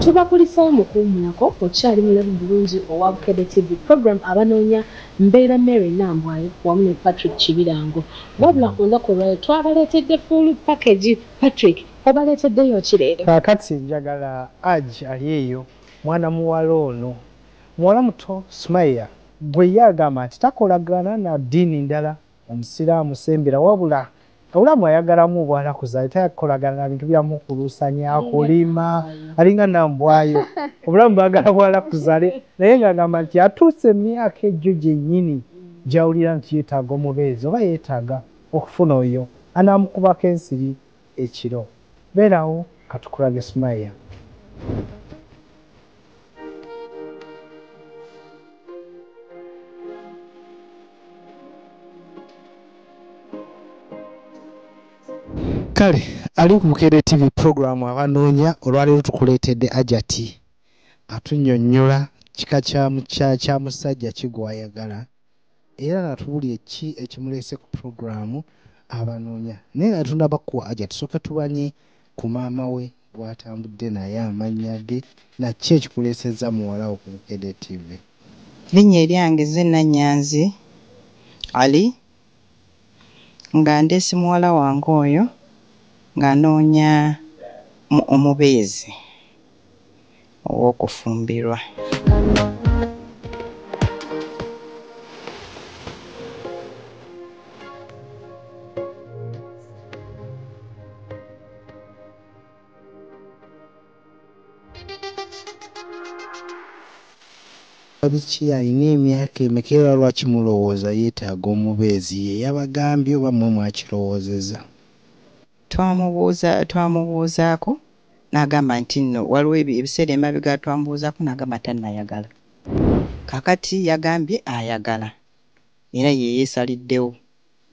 Tubakulisayo mu kuwummulako, okyali mulamu bulungi owa Bukedde TV program Abanoonya. Mbeera Mary Nambwayo wamu ne Patrick Kibirango. Wabula ku lunaku olwaleero twabaleetedde full package. Patrick, obaleeteddeyo ki leero? Kaakati njagala Aj ali eyo, mwana muwala ono, muwala muto Sumaya, gwe ye agamba nti takolagana na ddiini ndala, omusiraamu sembera, wabula obulamu ayagalamu obwalakuza, takolagana na bintu byamukulusanya kulima, alinga Nambwayo, obulamu bwagala bwalakuzale, naye ng'agamba nti atuuse emyaka egyo gyennyini gy'awulira nti yeetaaga omubeezi oba yeetaaga okufuna oyo anaamukubako ensiri ekiro. Beerawo katukulage Sumaya. Kale ali ku Bukedde TV program Abanoonya, olwaleero tukuleetedde Ajati atunnyonnyola kika kya musajja ki gw'ayagala, era natuwulire ki ekimuleese ku puroguraamu Abanoonya. Naye nga tunaba kuwa Ajati, tusooke tubanye ku maama we gw'atambudde naye, amannya ge na ki ekikuleesezza muwala wo ku Bukedde TV. Linnya eryange nze Nannyanzi Ali, nga ndeese muwala wange oyo ng'anoonya omubeezi ow'okufumbirwa. Biki, alina emyaka emeka, era lwaki mulowooza yeetaaga omubeezi? Ye yabagambye oba mmwe mwakirowoozezza? Twamubuuzaako n'agamba nti nno waliwo ebiseera emabega twamubuuzaako n'agamba tannayagala. Kaakati yagambye ayagala, era ye yeesaliddewo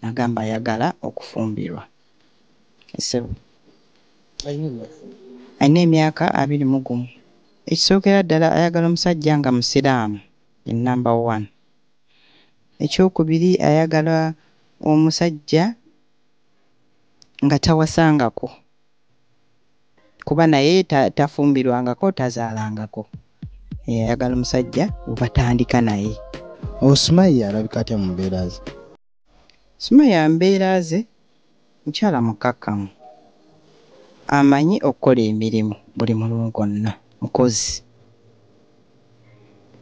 n'agamba ayagala okufumbirwa. Ssebo. Alina emyaka 21. Ekisookera ddala ayagala omusajja nga musiraamu, ye number 1. Ekyokubiri ayagala omusajja nga tawasangako, kuba naye tafumbirwangako, tazaalangako. Ayagala omusajja webatandika naye. Sumaya alabika atya mu mbeera ze? Sumaya mbeera ze mukyala mukkakkamu, amanyi okukola emirimu buli mulimu gwonna, mukozi,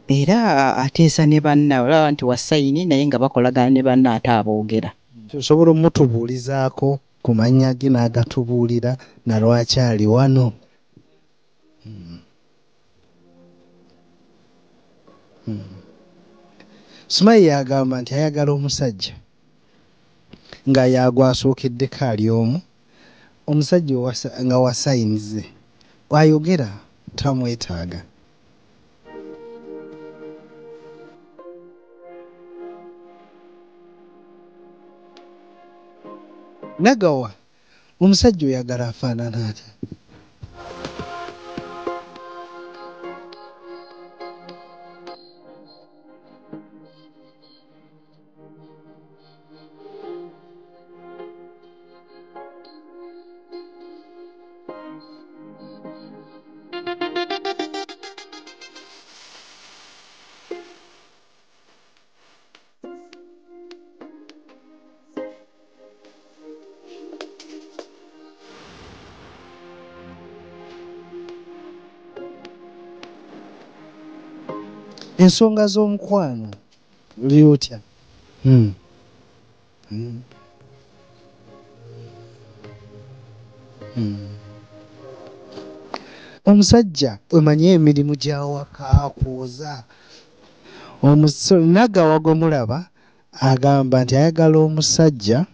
era ateesa ne banna, olaba nti wa sayini naye nga bakolagana ne banna ate aboogera. Osobola omutubuulizaako ku mannya ge n'agatubuulira na lwaki ali wano? Sumaya agamba nti ayagala omusajja nga yagwasookeddeko ali omu, omusajja nga wa sayini ze, ayogera tamwetaaga. Nagawa, omusajja oyagala afaanana atya? Ensonga z'omukwano oli otya? Omusajja omanye emirimu gy'awaka, kwoza. Nagawa gwe mulaba agamba nti ayagala omusajja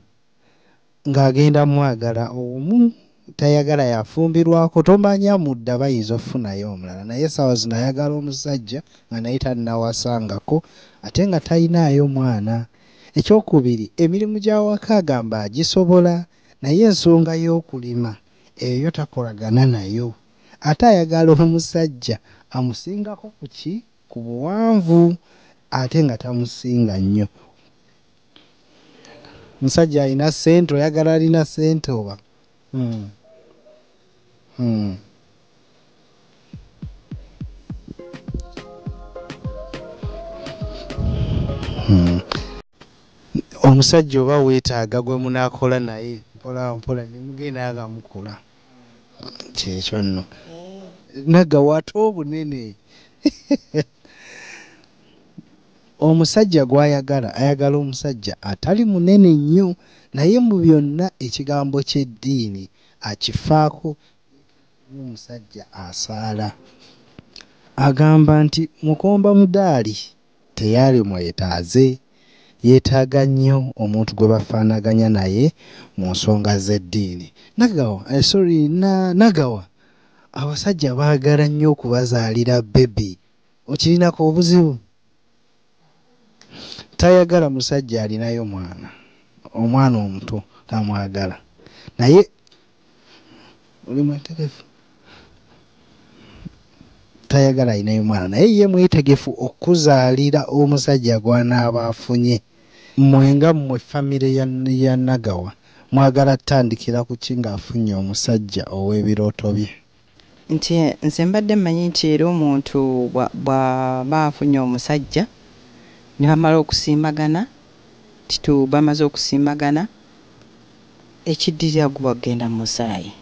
ng'agenda mwagala omu, tayagala yafumbirwako, tomanya mudda bayinza okufunayo omulala, naye essaawa zino ayagala omusajja nga naye tannawasangako ate nga talinaayo mwana. Ekyokubiri, emirimu gy'awaka agamba agisobola, naye ensonga y'okulima eyo takolagana nayo. Ate ayagala omusajja amusingako ku ki? Ku buwanvu, ate nga tamusinga nnyo. Omusajja alina ssente, oyagala alina ssente oba? Omusajja oba weetaaga gwe munaakola naye mpola mpola ne mugenda nga mukula. Kyekyo nno. Nagawa ate obunene. Omusajja gw'ayagala ayagala omusajja atali munene nnyo naye mu byonna ekigambo ky'eddiini akifaako omusajja asaala. Agamba nti Mukomba Mudaali teyali mwetaaze, yeetaaga nnyo omuntu gwe bafaanaganya naye mu nsonga z'eddiini. Nagawa, sorry, Nagawa, abasajja baagala nnyo okubazaalira bbebi. Okirinako obuzibu? Tayagala musajja alinayo mwana, omwana omuto tamwagala. Naye oli mwetegefu? Tayagala alinayo mwana naye ye mwetegefu okuzaalira omusajja gw'anaaba afunye. Mmwe nga mmwe famire ya Nagawa mwagala ttandikira ku ki ng'afunye omusajja ow'ebirooto bye? Nti nze mbadde mmanyi nti era omuntu bw'aba afunye omusajja ne bamala okusiimagana, bamaze okusiimagana, ekiddirira guba kugenda mu musaayi.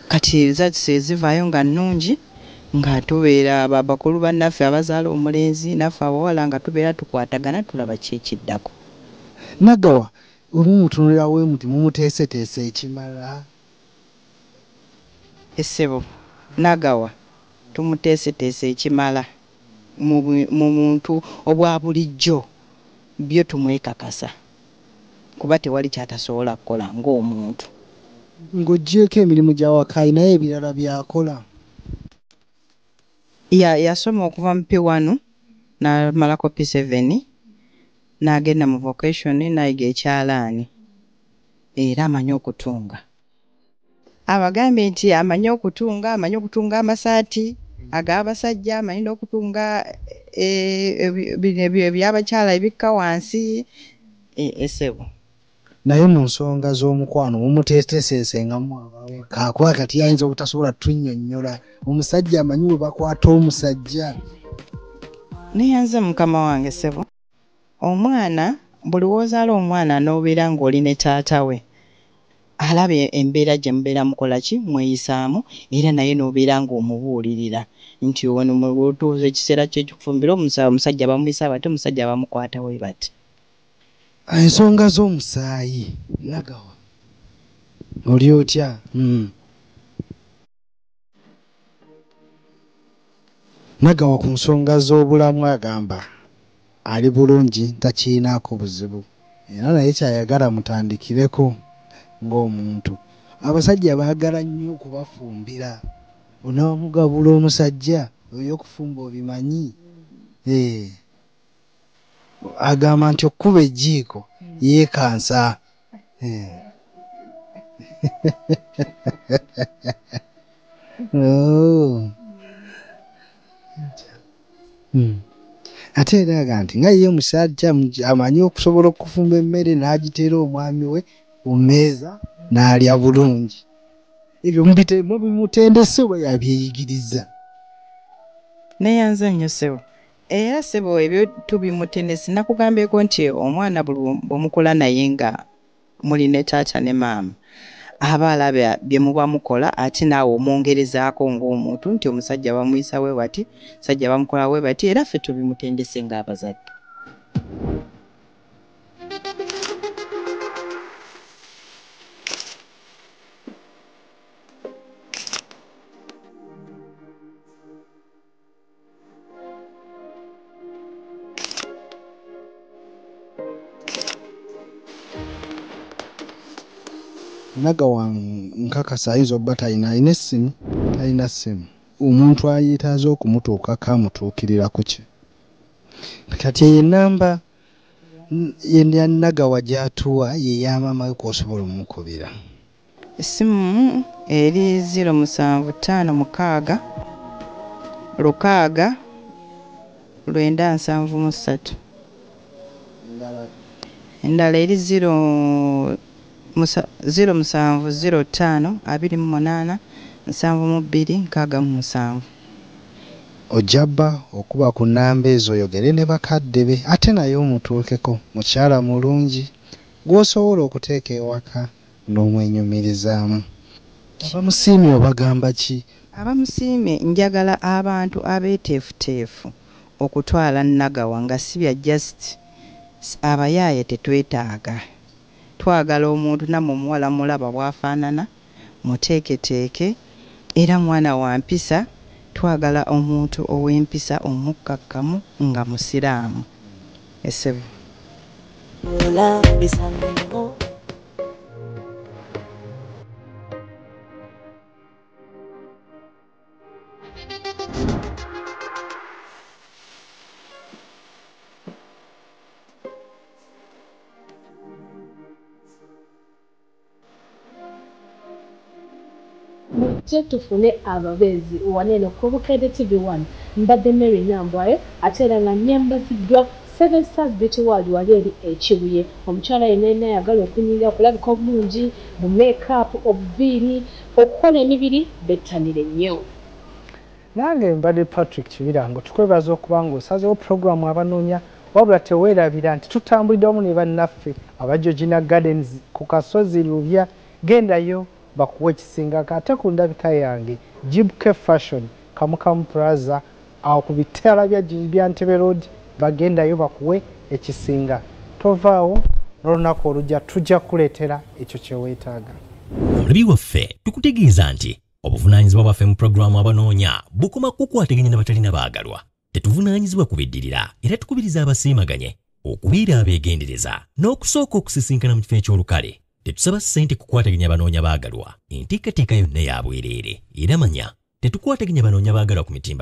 Kati results ezivaayo nga nnungi nga tubeera bakulu bannaffe abazaala omulenzi naffe abawala nga tubeera tukwatagana tulaba ki ekiddako. Nagawa bwe mumutunuulira bwe muti mumuteeseteese ekimala? Essebo Nagawa tumuteeseteese ekimala mu muntu obwa bulijjo byo tumwekakasa kuba tewali ky'atasobola kukola ng'omuntu. Ng'oggyeeko emirimu gy'awaka alinayo ebirala by'akola? Yasoma okuva mu P1 n'amalako P7 n'agenda mu vocation n'ayiga ekyalaani era amanyi okutunga. Abagambye nti amanyi okutunga amasaati ag'abasajja, amanyi n'okutunga ebyabakyala ebikka wansi essebo. Naye mu nsonga z'omukwano mumuteeseteese nga mmwe abawaka kuba kati ayinza obutasobola tunnyonnyola. Omusajja amanyi bwe bakwata omusajja. Neeyanze mukama wange ssebo. Omwana buli w'ozaala omwana n'obeera ng'oli ne taata we alaba embeera gye mubeera mukola ki mweyisaamu era naye n'obeera ng'omubuulirira nti ono bw'otuusa ekiseera kye ekyokufumbirwa omusajja bamuyisa bati, omusajja bamukwata bwe bati. Ensonga z'omusaayi Nagawa oli otya? Nagawa ku nsonga z'obulamu agamba ali bulungi takirinaako buzibu era naye ky'ayagala mutandikireko ng'omuntu. Abasajja baagala nnyo okubafumbira. Onaamugabula omusajja eby'okufumba obimanyi? Agamba nti okkuba ejjiiko yeekansa. Ate era agamba nti nga ye omusajja amanyi okusobola okufumba emmere n'agiteera omwami we ku mmeeza n'alya bulungi. Ebyo mubimutendese oba yabyeyigiriza? Neeyanze nnyo ssebo. Era ssebo ebyo tubimutendese. Nakugambyeko nti omwana buli bw'omukola naye nga muli ne taata ne maama aba alaba bye muba mukola ate naawe omwongerezaako ng'omuntu nti omusajja bamuyisa bwe bati, omusajja bamukola bwe bati era ffe tubimutendese ng'abazadde. Nagawa nkakasa ayinza obba talina alina essimu, talina ssimu. Omuntu ayeetaaze okumutuukako amutuukirira ku ki? Kati eyo ennamba ya Nagawa gy'atuwa ye ya maama we kw'osobola ommukubira. Essimu eri 0756 6 973. Endala eri 0705 28 72 67. Ojja bba okuba ku nnamba ezo oyogere ne bakadde be ate naye omutuukeko. Mukyala mulungi gw'osobola okuteeka ewaka n'omwenyumirizaamu. Abamusiimye obagamba ki? Abamusiimye njagala abantu abeeteefuteefu okutwala Nagawa nga si bya just abayaaye tetwetaaga. Twagala omuntu nammwe omuwala mulaba bw'afaanana, muteeketeeke era mwana wa mpisa. Twagala omuntu ow'empisa omukkakkamu nga musiraamu. Essebo. Mujje tufune ababeezi wano eno ku Bukedde TV1. Mbadde Mary Nambwayo ate era nga nnyambaziddwa Seven Stars Beauty World wali eri e Kibuye. Omukyala yenna yenna ayagala okunyirira, okulabika obulungi, bu makeup, obuviiri, okukola emibiri, bettanire nnyo. Nange mbadde Patrick Kibirango, tukwebaza okuba ng'osazeewo pulogulaamu Abanoonya, wabula teweerabira nti tutambulidde wamu ne bannaffe aba Georgina Gardens ku kasozi Lubya. Gendayo bakuwe ekisingako. Ate ku ndabika yange Jibk Fashion, Kamukamu Plaza, awo ku bitaala bya Ntebe Road, bagendayo bakuwe ekisinga. Tovaawo, n'olunaku olujja tujja kukuleetera ekyo kye weetaaga. Omulabi waffe, tukutegeeza nti obuvunaanyizibwa bwaffe mu pulogulaamu Abanoonya bukoma kukwataganya n'abatalina baagalwa. Tetuvunaanyizibwa ku biddirira era tukubiriza abasiimaganye okubeera abeegendereza n'okusooka okusisinkana mu kifo eky'olukale. Tetusaba ssente kukwataganya banoonya baagalwa. Enteekateeka yonna ya bwereere era manya tetukwataganya banoonya baagalwa ku mitimbagano.